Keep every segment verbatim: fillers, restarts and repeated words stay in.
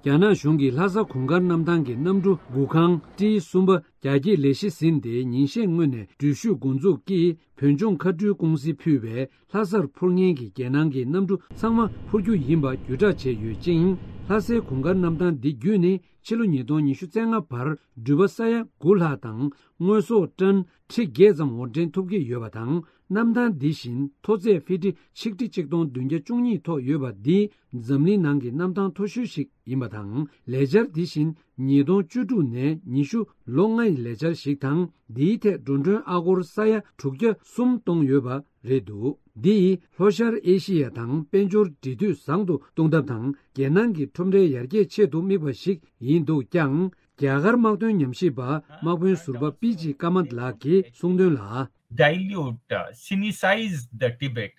རྒྱ་ནག་གཞུང་གིས་ལྷ་ས་གུང་དཀར་གནམ་ཐང་གི་གནམ་གྲུ་འགོ་ཁང་ཏི་གསུམ་པ་རྒྱ་སྐྱེད་ལས་གཞི་ཟིན་ཏེ། ཉིན་ཤས་སྔོན་ནས་འགྲུལ་བཞུད་འགོ་འཛུགས་ཀྱིས་བོད་ལྗོངས་མཁའ་འགྲུལ་ཀུང་སིས་ཕུལ་བའི་ལྷ་སར་འཕུར་མཁན་གྱི་རྒྱལ་ནང་གི་གནམ་གྲུ་ཚང་མ་འཕུར་རྒྱུ་ཡིན་པ་བརྒྱུད་བསྒྲགས་བྱས་ཡོད་ཅིང་། ལྷ་སའི་གུང་དཀར་གནམ་ཐང་འདི་བརྒྱུད་ནས་ཕྱི་ལོ་ཉིས་སྟོང་ཉི་ཤུ་རྩ་ལྔ་བར་འགྲུལ་པ་ས་ཡ་དགུ་ལྷག་དང་། དངོས་ཟོག་ཊོན་ཁྲི་བརྒྱད་ཙམ་འོར་འདྲེན་ཐུབ་ཀྱི་ཡོད་པ་དང་། གནམ་ཐང་འདི་བཞིན་མཐོ་ཚད་ཧྥི་ཊི་ཆིག་ཁྲི་ཆིག་སྟོང་བདུན་བརྒྱ་བཅུ་གཉིས་ཐོག་ཡོད་པ་འདི་འཛམ་གླིང་ནང་གི་གནམ་ཐང་མཐོ་ཤོས་ཤིག་ཡིན་པ་དང་། ལས་འཆར་འདི་བཞིན་ཉིས་སྟོང་བཅུ་དྲུག་ནས་ཉི་ཤུ་ལོ་ལྔའི་ལས་འཆར་ཞིག་དང་། འདིའི་ཐད་འགྲོ་གྲོན་ཨ་སྒོར་ས་ཡ་དྲུག་བརྒྱ་གསུམ་གཏོང་ཡོད་པ་རེད་འདུག་འདི་ཡིས་ལྷོ་ཤར་ཨེ་ཤི་ཡ་དང་དཔལ་འབྱོར་འབྲེལ་མཐུད་བཟང་དུ་གཏོང་ཐབས་དང་། རྒྱལ་ནང་གི་ཁྲོམ་རའི་ཡར་རྒྱས་ཆེད་དུ་དམིགས་པ་ཞིག་ཡིན་འདུག་ཀྱང་། རྒྱ་གར་དམག་དོན་ཉམས་ཞིབ་པ་དམག་དཔོན་ཟུར་པ་པི་ཇི་ཀ་མད་ལགས་ཀྱིས་གསུངས་དོན་ལ། Dilute, uh, cynicize the Tibet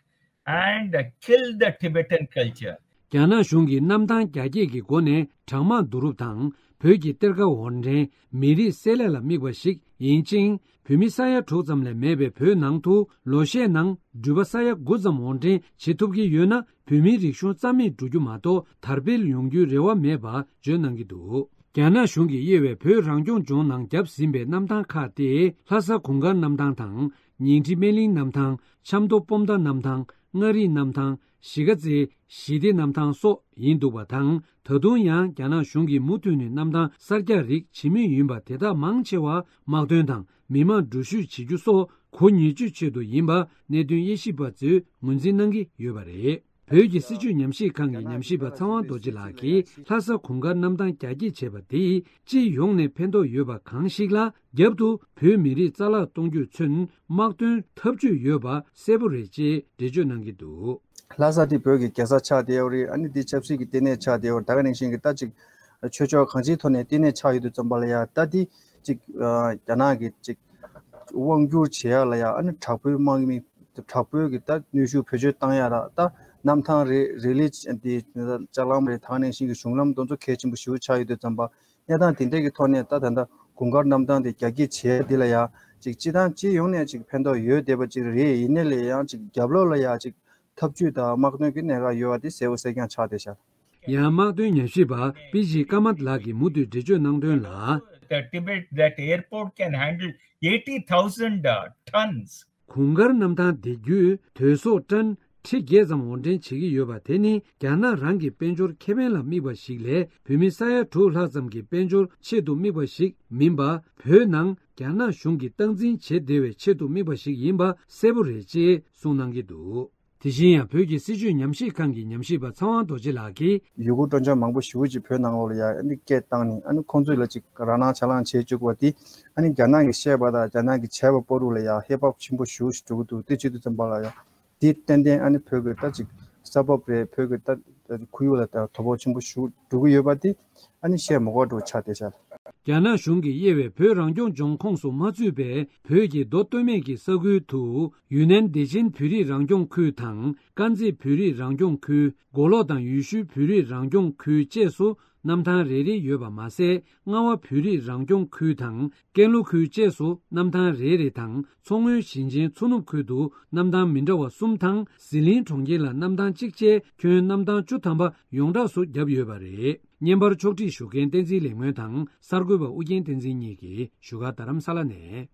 and, uh, kill the Tibetan culture. རྒྱ་ནག་གཞུང་གིས་གནམ་ཐང་རྒྱ་སྐྱེད་ཀྱི་སྒོ་ནས་གྲང་དམག་བསྡུ་རུབ་དང་། བོད་ཀྱི་གཏེར་ཁ་འོར་འདྲེན། མི་རིགས་བསྲེ་ལྷད་ལ་དམིགས་པ་ཞིག་ཡིན་ཅིང་། བོད་མི་ས་ཡ་དྲུག་ཙམ་ལས་མེད་པའི་བོད་ནང་དུ་ལོ་ཤས་ནང་འགྲུལ་པ་ས་ཡ་དགུ་ཙམ་འོར་འདྲེན་བྱེད་ཐུབ་ཀྱི་ཡོད་ན། བོད་མིའི་རིག་གཞུང་རྩ་མེད་འགྲོ་རྒྱུ་མ་གཏོགས་དར་སྤེལ་ཡོང་རྒྱུའི་རེ་བ་མེད་པ་བརྗོད་གནང་གི་འདུག་རྒྱ་ནག་གཞུང་གིས་དབྱེ་བའི་བོད་རང་སྐྱོང་ལྗོངས་ནང་བརྒྱབ་ཟིན་པའི་གནམ་ཐང་ཁག་སྟེ། ལྷ་ས་གུང་དཀར་གནམ་ཐང་དང་། ཉིང་ཁྲི་སྨན་གླིང་གནམ་ཐང་། ཆབ་མདོ་སྤོམ་མདའ་གནམ་ཐང་། མངའ་རིས་གནམ་ཐང་། གཞིས་ཀ་རྩེ་ཞི་བདེ་གནམ་ཐང་སོགས་ཡིན་འདུག་པ་དང་། ད་དུང་ཡང་རྒྱ་ནག་གཞུང་གིས་མུ་མཐུད་ནས་གནམ་ཐང་གསར་རྒྱག་རིགས་བྱེད་མུས་ཡིན་པ། དེ་དག་མང་ཆེ་བ་དམག་དོན་དང་མི་མང་འགྲུལ་བཞུད་བྱེད་རྒྱུ་སོགས་གོ་ཉེར་སྤྱོད་ཆེད་དུ་ཡིན་པ་གནད་དོན་དབྱེ་ཞིབ་པ་ཚོས་ངོས་འཛིན་གནང་གི་ཡོད་པ་རེད། བོད་ཀྱི་སྲིད་བྱུས་ཉམས་ཞིབ་ཁང་གི་ཉམས་ཞིབ་པ་ཚེ་དབང་རྡོ་རྗེ་ལགས་ཀྱིས། ལྷ་ས་གུང་དཀར་གནམ་ཐང་རྒྱ་སྐྱེད་བྱས་པ་དེས་སྤྱི་ཡོངས་ནས་ཕན་ཐོགས་ཡོད་པ་གང་ཞིག་ལ། རྒྱབ་ཏུ་བོད་མི་རིགས་རྩ་བརླག་གཏོང་རྒྱུ་མཚོན་དམག་དོན་འཐབ་ཇུས་ཡོད་པ་གསལ་པོ་རེད་ཅེས་འགྲེལ་བརྗོད་གནང་གི་འདུག་ལྷ་ས་དེ་བོད་ཀྱི་རྒྱལ་ས་ཆགས་བསྡད་ཡོད་རེད། ཨ་ནི་དེ་ཆབ་སྲིད་ཀྱི་ལྟེ་གནས་ཆགས་བསྡད་ཡོད་རེད། ད་ག་ནང་བཞིན་གྱི་ད་ཅིག་ཆོས་ཕྱོགས་གང་ཅིའི་ཐོག་ནས་ལྟེ་གནས་ཆགས་ཡོད་དུས་ཙམ་པ་ལ་ཡ། ད་དེ་ཅིག་རྒྱ་ནག་གི་ཅིག་དབང་བསྒྱུར་བྱེད་ཡག་ལ་ཡ། ཨ་ནི་དྲག་པོའི་དམག་མི་དྲག་པོའི་གི་ད་གནོན་ཤུགས་བེད་སྤྱོད་བཏང་ཡ་ར། ད་གནམ་ཐང་རེད། རི་ལི་དེ་ལྕགས་ལམ་རེད། ད་ག་ནང་བཞིན་གྱི་གཞུང་ལམ་དེ་ཚོ་གལ་ཆེན་པོ་ཞེ་པོ་ཆགས་ཡོད་དུས་ཙམ་པ། གནས་སྟངས་དེ་འདྲ་གི་ཐོག་ནས་ད་ད་ལྟ་གུང་དཀར་གནམ་ཐང་དེ་རྒྱ་སྐྱེད་བྱས་དེ་ལ་ཡ་ཅིག་སྤྱི་བཏང་སྤྱི་ཡོངས་ནས་ཅིག་ཕན་ཐོགས་ཡོད་བསྡད་པ་ཅིག་རེད། ཡིན་ནའི་ལས་ཡང་ཅིག་རྒྱབ་ལོགས་ལ་ཡ་ཅིག་འཐབ་ཇུས་དང་དམག་དོན་གྱི་གནད་འགག་ཡོད་པ་དེ་གསལ་པོ་གསལ་རྐྱང་ཆགས་བསྡད་ཤག་ཡང་དམག་དོན་ཉམས་ཞིབ་པ་པི་ཇི་ཀ་མད་ལགས་ཀྱིས་མུ་མཐུད་འགྲེལ་བརྗོད་གནང་དོན་ལ། The Tibet, that airport can handle eighty thousand, uh, tons. གུང་དཀར་གནམ་ཐང་དེ་བརྒྱུད་དོས་ཟོག་ཊོན་ཁྲི་བརྒྱད་ཙམ་འོར་འདྲེན་བྱེད་ཀྱི་ཡོད་པ། དེ་ནི་རྒྱ་ནག་རང་གི་དཔལ་འབྱོར་ཁེ་ཕན་ལ་དམིགས་པ་ཞིག་ལས། བོད་མི་ས་ཡ་དྲུག་ལྷག་ཙམ་གྱི་དཔལ་འབྱོར་ཆེད་དུ་དམིགས་པ་ཞིག་མིན་པ། བོད་ནང་རྒྱ་ནག་གཞུང་གིས་སྟངས་འཛིན་བྱེད་བདེ་བའི་ཆེད་དུ་དམིགས་པ་ཞིག་ཡིན་པ་གསལ་པོ་རེད་ཅེས་གསུངས་གནང་གི་འདུག་དེ་བཞིན་ཡང་བོད་ཀྱི་སྲིད་བྱུས་ཉམས་ཞིབ་ཁང་གི་ཉམས་ཞིབ་པ་ཚེ་དབང་རྡོ་རྗེ་ལགས་ཀྱིས། ཡུལ་སྐོར་སྤྲོ་འཆམ་མང་པོ་ཞེ་པོ་ཅིག་བོད་ནང་ལོགས་ལ་ཡ་ཨ་ནི་སྐད་བཏང་ནས། ཨ་ནི་ཁོང་ཚོས་ལ་ཅིག་རང་སྣང་ཆ་ལང་བྱེད་བཅུག་པ་དེ། ཨ་ནི་རྒྱ་ནག་གིས་བཤད་པ་དང་རྒྱ་ནག་གིས་བྱས་པ་བར་དུ་ལ་ཡ་ཧེ་བག་ཆེན་པོ་ཞེ་པོ་ཞིག་འགྲོ་གི་འདུག་དེ་བྱེད་དུས་ཙམ་པ་ལ་ཡ་དེ་ཏན་ཏན་ཨ་ནི་བོད་ཀྱི་ད་ཅིག་ས་བབ་རེད། བོད་ཀྱི་ད་ཁོར་ཡུག་ལ་ད་དོ་ཕོག་ཆེན་པོ་ཞེ་པོ་འགྲོ་གི་ཡོད་པ་དེ་ཨ་ནི་བཤད་མ་དགོས་འགྲོ་ཆགས་བསྡད་ཤག་རྒྱ་ནག་གཞུང་གིས་དབྱེ་བའི་བོད་རང་སྐྱོང་ལྗོངས་ཁོངས་སུ་མ་ཚུད་པའི་བོད་ཀྱི་མདོ་སྟོད་སྨད་ཀྱི་ས་ཁུལ་དུ། ཡུན་ནན་བདེ་ཆེན་བོད་རིགས་རང་སྐྱོང་ཁུལ་དང་། དཀར་མཛེས་བོད་རིགས་རང་སྐྱོང་ཁུལ། མགོ་ལོག་དང་ཡུལ་ཤུལ་བོད་རིགས་རང་སྐྱོང་ཁུལ་བཅས་སུ་གནམ་ཐང་རེ་རེ་ཡོད་པ་མ་ཟད། རྔ་བ་བོད་རིགས་རང་སྐྱོང་ཁུལ་དང་། ཀན་ལྷོ་ཁུལ་བཅས་སུ་གནམ་ཐང་རེ་རེ་དང་། མཚོ་སྔོན་ཞིང་ཆེན་མཚོ་ནུབ་ཁུལ་དུ་གནམ་ཐང་མི་འདྲ་བ་གསུམ་དང་། ཟི་ལིང་གྲོང་ཁྱེར་ལ་གནམ་ཐང་གཅིག་བཅས་ཁྱོན་གནམ་ཐང་བཅུ་ཐམ་པ་ཡོངས་གྲགས་སུ་བརྒྱབ་ཡོད་པ་རེད། བརྙན་པར་ཕྱོགས་སྒྲིག་ཞུ་མཁན་བསྟན་འཛིན་ལེགས་སྨོན་དང་གསར་འགོད་པ་ཨུ་རྒྱན་བསྟན་འཛིན་གཉིས་ཀྱིས་བཞུགས་སྒར་རྡ་རམ་ས་ལ་ནས།